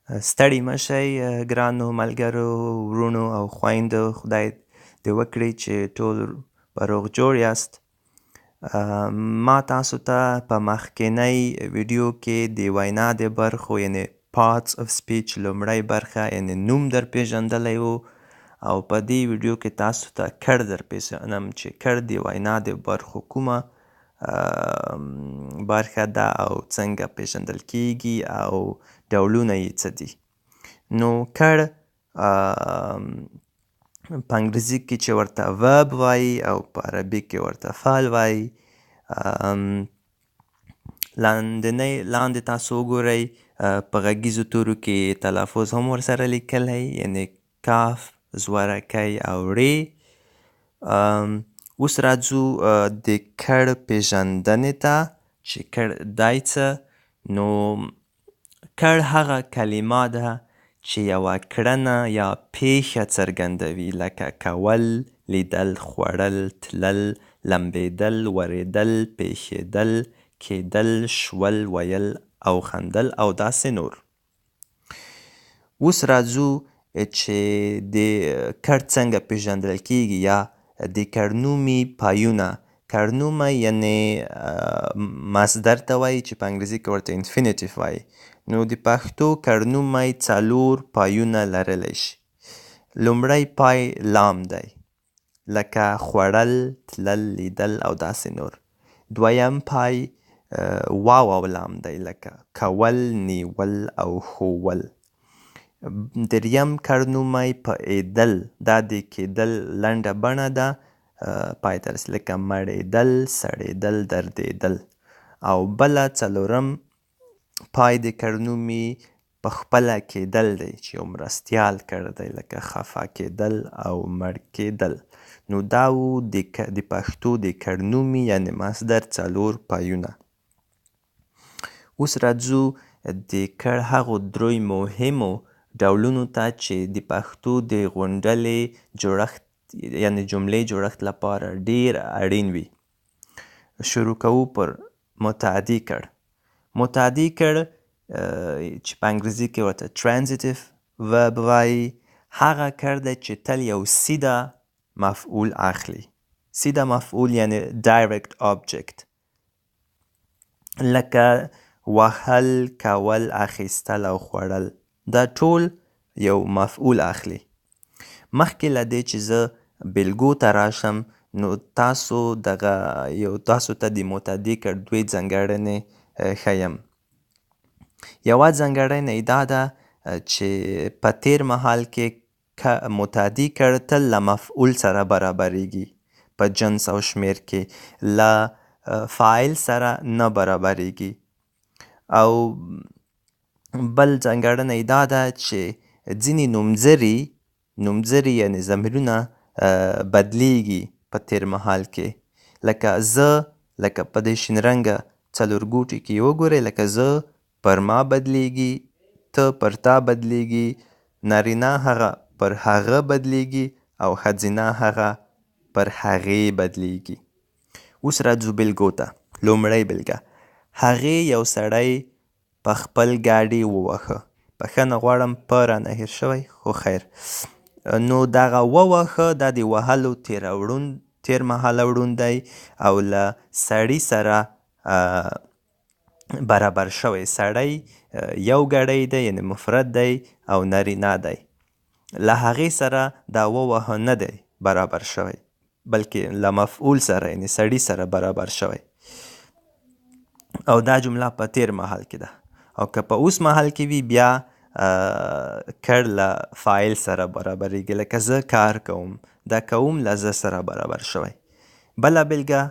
ستړي مه شئ ګرانو ملګرو، وروڼو او خویندو، خدای دې وکړي چې ټول په روغ جوړ یاست. ما تاسو ته په مخکنۍ ویډیو کې د وینا د برخو یعنې parts of speech لومړۍ برخه یعنې نوم در پیژندلی و او په دې ویډیو کې تاسو ته کړ در پیژنم چې کړ د وینا د برخو کومه برخه ده او څنګه پیژندل کیږي او ډولونه یې څه دي. نو کړ په انګریزي کې چې ورته verb وایي او په عربي کې ورته فعل وایي. لاندې تاسو وګورئ، په غږیزو تورو کې تلفظ هم ورسره لیکلی، یعنې کاف، زورکی او ړې. اوس راځو د کړ پیژندنې ته چې کړ دی څه. نو کړ هغه کلمه ده چې یوه کړنه یا پیښه څرګندوي، لکه کول، لیدل، خوړل، تلل، لمبېدل، ورېدل، پېښېدل، کېدل، شول، ویل او خندل او داسې نور. اوس راځو چې د کړ څنګه پیژندل کیږي یا د کړنومي پایونه. کړنومی یعنې مصدر ته وایي چې په انګریزي کې ورته infinitive وایي. نو د پښتو کړنومی څلور پایونه لرلی شي. لومړی پای لام دی، لکه خوړل، تلل، لیدل او داسې نور. دویم پای واو او لام دی، لکه کول، نیول او ښوول. دریم کړنومی په ایدل، دا د کېدل لنډه بڼه ده، پای ته رسي، لکه مړېدل، سړېدل، دردېدل. او بله څلورم پای د کړنومي په خپله کېدل دی چې یو مرستیال کړ دی، لکه خفه کېدل او مړ کېدل. نو دا وو د پښتو د کړنومي یعنې مصدر څلور پایونه. اوس راځو د کړ هغو درې مهمو ډولونو ته چې د پښتو د غونډلې جوړښت یعنې جملې جوړښت لپاره ډیر اړین وي. شروع کوو پر متعدي کړ. متعدي کړ چې په انګریزي کې ورته transitive verb وایي، هغه کړ دی چې تل یو سیده مفعول اخلي. سیده مفعول یعنې direct object، لکه وهل، کول، اخیستل او خوړل، دا ټول یو مفعول اخلي. مخکې له دې چې زه بېلګو ته راشم، نو تاسو دغه یو تاسو ته د متعدي کړ دوې ځانګړنې ښیم. یوه ځانګړنه یې دا ده چې په تېر مهال کې متعدي کړ تل له مفعول سره برابرېږي په جنس او شمېر کې، له فاعل سره نه برابرېږي. او بل ځانګړنه یې دا ده چې ځینې نومځري یعنې ضمیرونه بدلیږي په تېر مهال کې، لکه زه، لکه په دې شین رنګه څلورګوټي کې وګورئ، لکه زه پر ما بدلیږي، ته پر تا بدلیږي، نارینه هغه پر هغه بدلیږي او ښځینه هغه پر هغې بدلیږي. اوس راځو بېلګو ته. لومړۍ بېلګه، هغې یو سړی په خپل ګاډي وواهه. بښنه غواړم په رانه هېر شوی، خو خیر. نو دغه وواهه دا د وهلو تېر مهاله وړون دی او له سړي سره برابر شوی. سړی یو ګړی دی یعنې مفرد دی او نارینه دی، له هغې سره دا وواهه نه دی برابر شوی، بلکې له مفعول سره یعنې سړي سره برابر شوی. او دا جمله په تېر مهال کې ده. او که په اوس مهال کې وي بیا کړ له فاعل سره برابرېږي، لکه زه کار کوم، دا کوم له زه سره برابر شوی. بله بېلګه،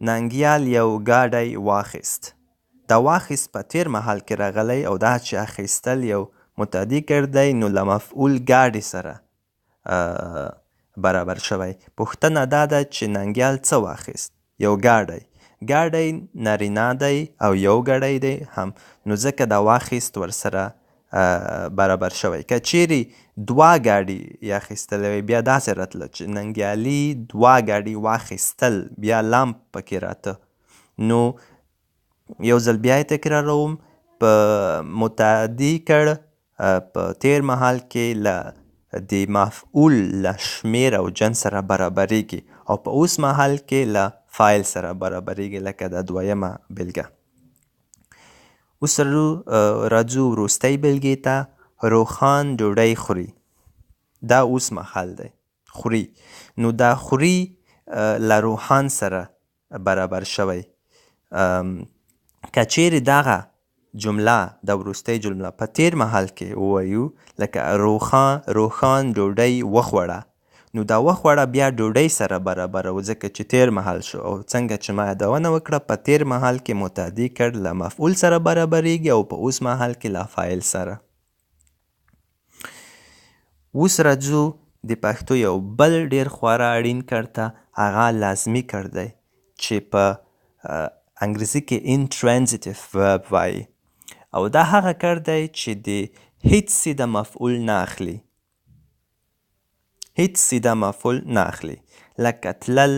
ننګیال یو ګاډی واخیست. دا واخیست په تېر مهال کې راغلی او دا چې اخیستل یو متعدي کړ دی، نو له مفعول ګاډي سره برابر شوی. پوښتنه دا ده چې ننګیال څه واخیست؟ یو ګاډی. ګاډی نارینه دی او یو ګړی دی هم، نو ځکه دا واخیست ورسره برابر شوی. که چیرې دوه ګاډي یې اخیستلی وای بیا داسې راتله چې ننګیالي دوه ګاډي واخیستل، بیا لام پکې راته. نو یو ځل بیا یې تکراروم، په متعدي کړ په تېر مهال کې له د مفعول له شمېر او جنس سره برابرېږي او په اوس مهال کې له فاعل سره برابرېږي، لکه دا دویمه بېلګه. اوس راځو وروستۍ بېلګې ته. روښان ډوډۍ خوري. دا اوس مهال دی، خوري. نو دا خوري له روښان سره برابر شوی. که چیرې دغه جمله، دا وروستۍ جمله په تېر مهال کې ووایو، لکه روښان ډوډۍ وخوړه، نو دا وخوړه بیا ډوډۍ سره برابره و، ځکه چې تېر مهال شو. او څنګه چې ما یادونه وکړه، په تېر مهال کې متعدي کړ له مفعول سره برابرېږي او په اوس مهال کې له فاعل سره. اوس راځو د پښتو یو بل ډېر خورا اړین کړ ته، هغه لازمي کړ دی چې په انګریزي کې intransitive verb وایي، او دا هغه کړ دی چې د هیڅ سیده مفعول نه اخلي، هیڅ سیده مفعول نه اخلي، لکه تلل،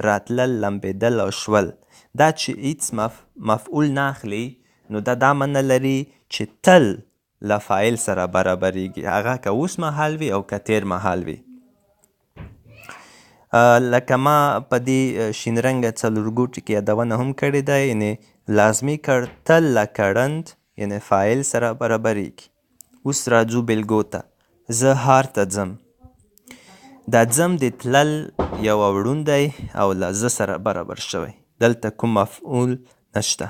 راتلل، لمبېدل او شول. دا چې هیڅ مفعول نه اخلي، نو دا معنی لري چې تل له فاعل سره برابرېږي، هغه که اوس مهال وي او که تېر مهال وي. لکه ما په دې شین رنګه څلورګوټي کې یادونه هم کړې ده، یعنې لازمي کړ تل له کړند یعنې فاعل سره برابرېږي. اوس راځو بېلګو ته. زه ښار ته ځم. دا ځم د تلل یو اوړون دی او له زه سره برابر شوی، دلته کوم مفعول نشته،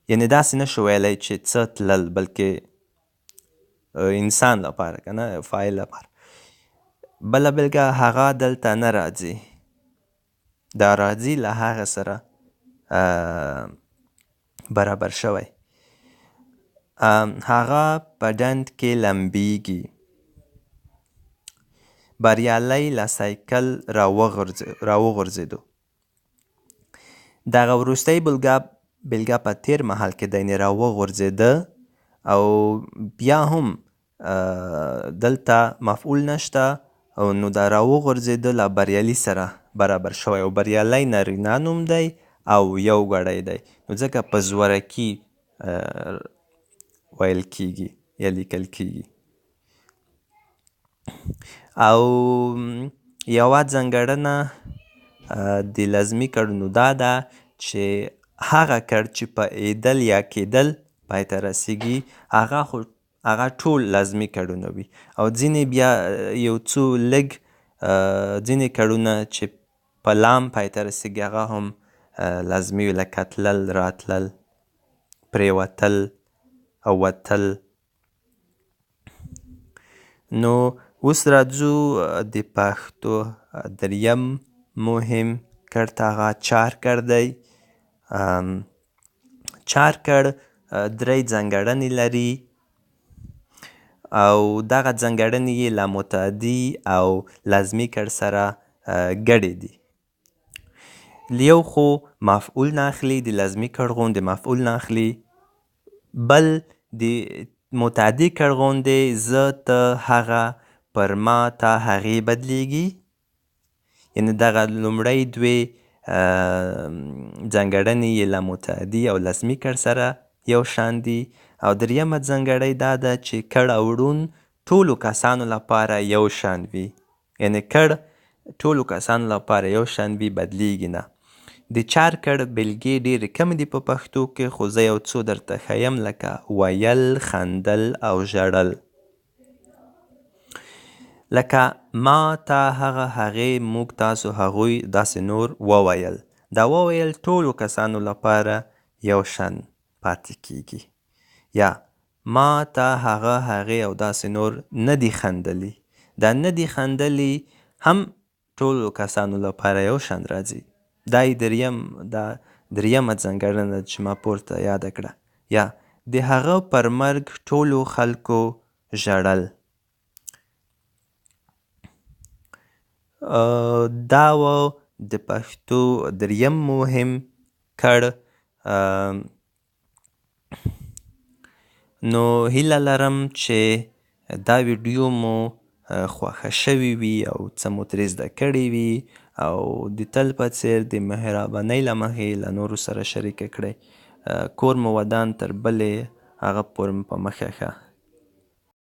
یعنې داسې نشو ویلی چې څه تلل، بلکې انسان لپاره که نه، فاعل لپاره. بله بېلګه، هغه دلته نه راځي. دا راځي له هغه سره برابر شوی. هغه په ډنډ کې لمبېږي. بریالی له سایکل راوغورځېدو. دغه وروستۍ بېلګه په تېر مهال کې دی، یعنې راوغورځېده، او بیا هم دلته مفعول نشته، او نو دا راوغورځېده له بریالي سره برابر شوی، او بریالی نارینه نوم دی او یو ګړی دی، نو ځکه په زورکي ویل کیږي یا لیکل کیږي. او یوه ځانګړنه د لازمي کړونو دا ده چې هغه کړ چې په ایدل یا کېدل پای ته رسیږي، هغه ټول لازمي کړونه وي، او ځینې بیا یو څو لږ ځینې کړونه چې په لام پای ته رسیږي هغه هم لازمي وي، لکه تلل، راتلل، پرېوتل او وتل. نو اوس راځو د پښتو دریم مهم کړ ته، هغه چار کړ دی. چار کړ درې ځانګړنې لري، او دغه ځانګړنې یې له متعدي او لازمي کړ سره ګډې دي. یو خو مفعول نه اخلي، د لازمي کړ غوندې مفعول نه اخلي. بل د متعدي کړ غوندې زه، ته، هغه پر ما، تا، هغې بدلیږي، یعنې دغه لومړۍ دوې ځانګړنې یې له متعدي او لازمي کړ سره یو شان دي. او دریمه ځانګړی دا ده چې کړ او ړون ټولو کسانو لپاره یو شان وي، یعنې کړ ټولو کسانو لپاره یو شان وي، بدلیږي نه. د چار کړ بېلګې ډېرې کمې دي په پښتو کې، خو زه یو څو درته ښیم، لکه ویل، خندل او ژړل. لکه ما، تا، هغه، هغې، موږ، تاسو، هغوی، داسې نور وویل. دا وویل ټولو کسانو لپاره یو شان پاتې کیږي. یا ما، تا، هغه، هغې او داسې نور نه دي خندلي. دا نه دي خندلي هم ټولو کسانو لپاره یو شان راځي. دا یې دریمه ځانګړنه چې ما پورته یاده کړه. یا د هغه پر مرګ ټولو خلکو ژړل. دا و د پښتو دریم مهم کړ. نو هیله لرم چې دا ویډیو مو خوښه شوې وي او څه مو ترې زده کړې وي، او د تل په څېر د مهربانۍ له مخې له نورو سره شریکه کړئ. کور مو ودان، تر بلې هغه پورې مو په مخه ښه.